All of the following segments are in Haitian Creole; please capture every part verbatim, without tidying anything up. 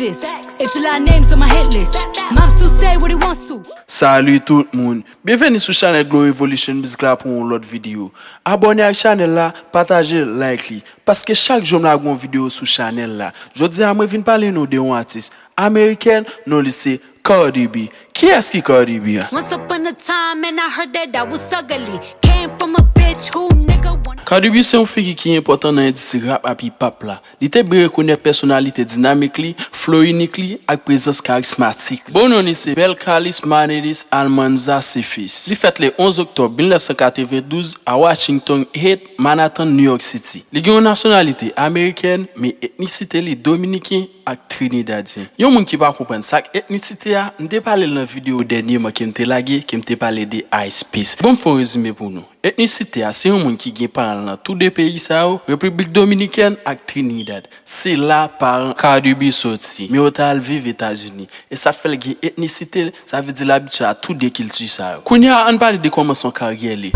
It's a lot of names on my hit list. Mouth still say what he wants to. Salut tout moun! Byenveni sou chanèl Glow Revolution Music la pou yon lòt videyo. Abòne ak chanèl la, pataje l, like li. Paske chak jou m lage yon videyo sou chanèl la. Jodi a mwen vin pale nou de yon atis amerikèn, non li se Cardi B. Kiyès ki Cardi B a? Once upon a time, and I heard that I was ugly. Came from a bitch who nigga wanna. Cardi B se yon figi ki enpòtan nan endistri rap ak hip hop la. Li te byen rekonèt pèsonalite dinamik li, flo inik li, ak prezans karizmatik li. Bon non li se Belcalis Manitis Almanza Cephas. Li fèt le onz oktòb mil nèf san katrevendouz a Washington Heights, Manhattan, New York City. Li gen yon nasyonalite amerikèn, men etnisite li dominiken ak trinidadyen. Yon moun ki pa konprann sa k etnisite a, m te pale l nan videyo dènyèman ke m te lage, ke m te pale de Ice Spice. Bon, m fè yon rezime pou nou. Etnisite a, se yon moun ki gen paran l nan tou de peyi sa yo, Repiblik Dominikèn ak Trinidad. Se la paran Cardi B soti, men yo t al viv Etazini. E sa fè l gen etnisite l, sa vle di l abitye a tou de kilti sa yo. Kounye a, ann pale de kòmansman karyè li.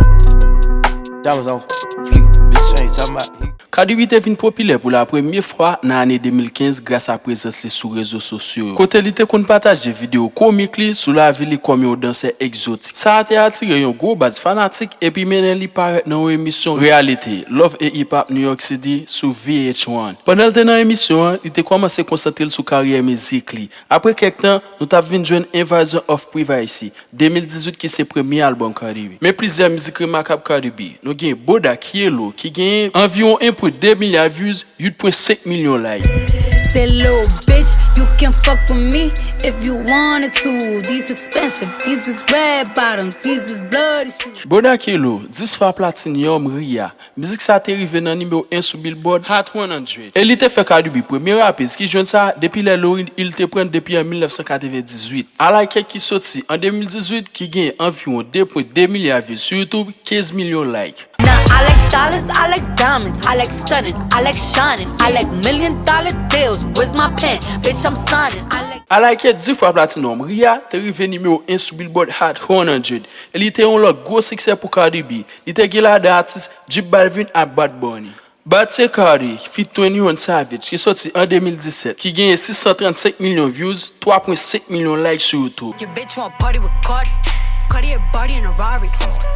Diamonds on fleek, bitch ain't talking about he. Cardi B te vin popilè pou la premye fwa nan ane de mil kenz gras a prezans li sou rezo sosyo yo, kote li te konn pataje videyo komik li sou lavi li kòm yon dansè egzotik. Sa a te atire yon gwo baz fanatik epi mennen li parèt nan yon emisyon reyalite, Love and Hip Hop New York City, sou V H one. Pandan l te nan emisyon an, li te kòmanse konsantre l sou karyè mizik li. Apre kèk tan, nou t ap vin jwenn Invasion of Privacy, de mil dizuit ki se premye albòm Cardi B. Men plizyè mizik remakab Cardi B. Nou gen Bodak Yellow ki genyen anviwon en pwen de milya views, uit pwen senk milyon like. Say, little bitch, you can fuck with me if you wanted to. These expensive, these is red bottoms, these is bloody shoes. Bodak Yellow, dis fwa platinyòm R I A. Mizik sa te rive nan nimewo en sou Billboard Hot one hundred. E li te fè Cardi B premye rapèz ki jwenn sa depi lè Lauryn Hill te pran l depi an mil nèf san katrevendizuit. I Like It ki soti an de mil dizuit ki gen anviwon de pwen de milya views sou YouTube, kenz milyon like. Now I like dollars, I like diamonds, I like stunning, I like shining, I like million dollar deals. Where's my pen? Bitch, I'm signing. I like I Like It, dis fwa platinyòm R I A, te rive nimewo en sou Billboard Hot one hundred. E li te yon lòt gwo siksè pou Cardi B. Li te gen ladan atis J Balvin ak Bad Bunny. Bad se Cardi feat twenty-one Savage ki soti an de mil disèt, ki genyen sis san trannsenk milyon views, twa pwen senk milyon like sou YouTube. Your bitch want party with Cardi. Cartier body and a Rari.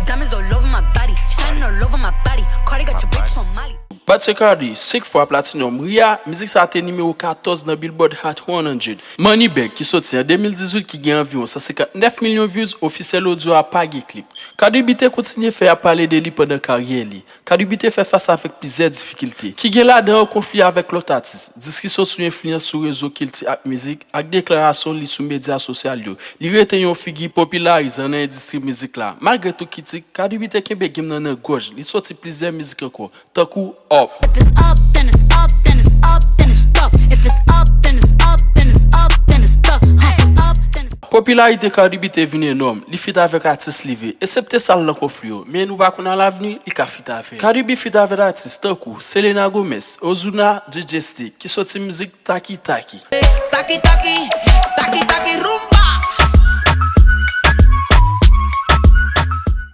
Diamonds all over my body, shining all over my body. Cardi got your bitch on Molly. Bad se Cardi, senk fwa platinyòm R I A, mizik sa te nimewo katòz nan Billboard Hot one hundred. Money Bag ki soti an de mil dizuit ki gen anviwon san senkannèf milyon views, ofisyèl odyo a pa gen klip. Cardi B te kontinye fè y ap pale de li pandan karyè li. Cardi B te fè fas avèk plizyè difikilte, ki gen ladan yon konfli avèk lòt atis, diskisyon sou enfliyans sou rezo kilti ak mizik, ak deklarasyon li sou medya sosyal yo. Li rete yon figi popilarizan nan endistri mizik la. Malgre tout kritik, Cardi B te kenbe game nan nan gòj li, soti plizyè mizik ankò, tankou Up. If it's up, then it's up, then it's up, then it's stuck. If it's up, then it's up, then it's up, then it's stuck. Huh, up, then it's Popilarite Cardi B te vin enòm. Li feat avèk atis li vle, eksepte sa l nan konfli yo. Men nou pa konn alavni, li ka feat avè. Cardi B feat avèk atis tankou Selena Gomez, Ozuna, D J Snake, ki soti mizik Taki Taki. Taki taki, taki taki rumba.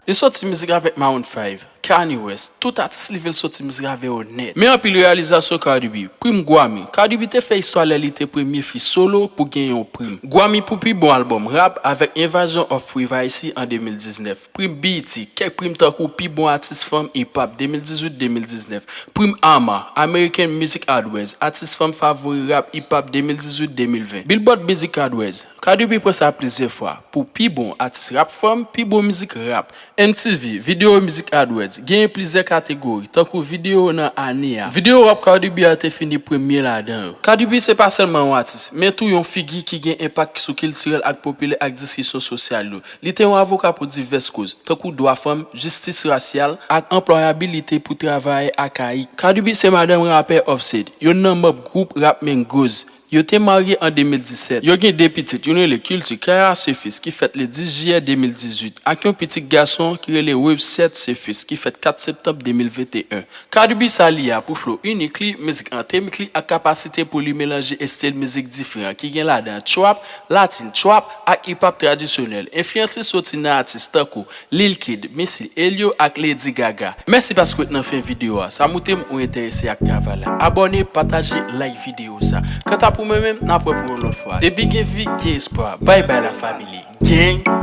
Li soti mizik avèk Maroon five, Kanye West, tout atis li vle l soti mizik avè yo nèt. Men anpil reyalizasyon Cardi B. Prim Grammy. Cardi B te fè istwa lè li te premye fi solo pou gen yon prim Grammy pou pi bon albòm rap avèk Invasion of Privacy an de mil diznèf. Prim B E T, kèk prim tankou pi bon atis fanm hip hop de mil dizuit de mil diznèf. Prim AMA, American Music Awards, atis fanm favori rap hip hop de mil dizuit de mil ven. Billboard Music Awards, Cardi B pran sa plizyè fwa pou pi bon atis rap fanm, pi bon mizik rap. M T V Video Music Awards genyen plizyè kategori, tankou videyo nan ane a. Videyo rap Cardi B a te fini premye ladan yo. Cardi B se pa sèlman yon atis, men tou yon figi ki gen enpak sou kiltirèl ak popilè ak diskisyon sosyal yo. Li te yon avoka pou divès koz, tankou dwa fanm, jistis rasyal, ak anplwayabilite pou travayè akayik. Cardi B se madanm rapè Offset, youn nan manm gwoup rap Migos. Yo te marye an de mil disèt. Yo gen de pitit, youn rele Kilti Kaya Cephas, ki fèt le dis jiyè de mil dizuit, ak yon pitit gason ki rele Webseth Cephas, ki fèt kat septanm de mil venteyen. Cardi B sa li a pou flo inik li, mizik anthemic li, ak kapasite pou li melanje estil mizik diferan, ki gen ladan trap, Latin trap, ak hip hop tradisyonèl. Enfliyans li soti nan atis tankou Lil Kid, Missy Elliott ak Lady Gaga. Mèsi paske w ret nan fen videyo a. Sa montre m ou enterese ak travay la. Abòne, pataje, like videyo sa. Kanta Pou mwen menm, n ap wè pou yon lòt fwa. Depi gen vi, gen espwa. Bye bye la family. Gang.